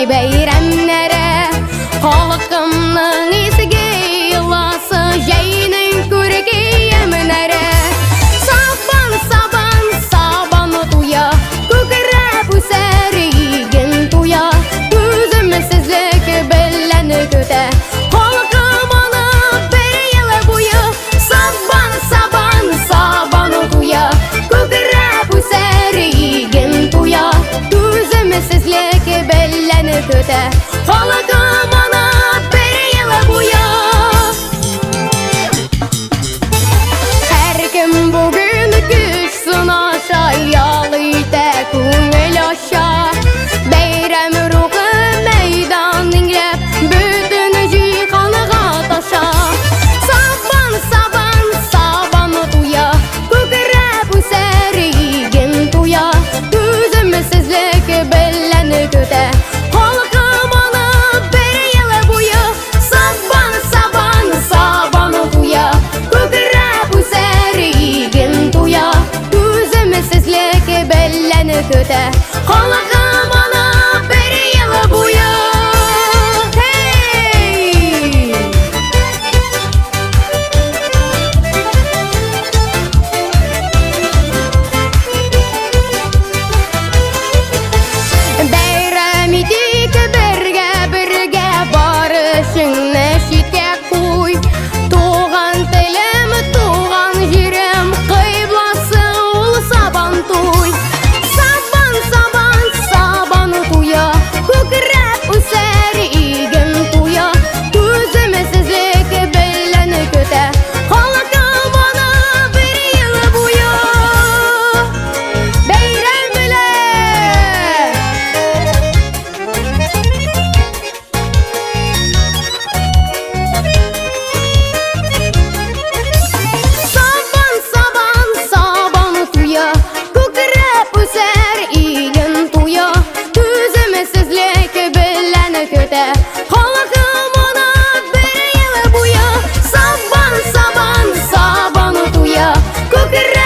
бай бәйрәмнәре. Халкымның изге йоласы, җәйнең күрке ямьнәре. Сабан, сабан, сабан туя, күкрәп үсәр иген туя. Түземсезлек белән көтә халкым аны бер ел буе. Сабан, сабан, сабан туя, күкрәп үсәр иген туя. Түземсезлек белән көтә халкым аны бер ел буе. Һәркем бүген көч сынаша, ял итә, күңел ача. Бәйрәм рухы мәйдан иңләп, бөтен җиһанга таша. Сабан, сабан, сабан туя, күкрәп үсәр иген туя. Түземсезлек белән көтә халкым аны бер ел буе. Сабан, сабан, сабан туя, күкрәп үсәр иген туя. Түземсезлек белән көтә халкым аны бер ел буе. Hey! Бәйрәм итик бергә, бергә, бар эшеңне читкә куй. Туган телем, туган җирем, кыйбласы ул Сабан туй. Сабан, сабан, сабан туя, күкрәп үсәр иген туя. Түземсезлек белән көтә халкым аны бер ел буе. Бәйрәм белән! Сабан, сабан, сабан туя, күкрәп үсәр иген туя. Түземсезлек белән көтә халкым аны бер ел буе. Сабан, сабан, сабан туя, күкрәп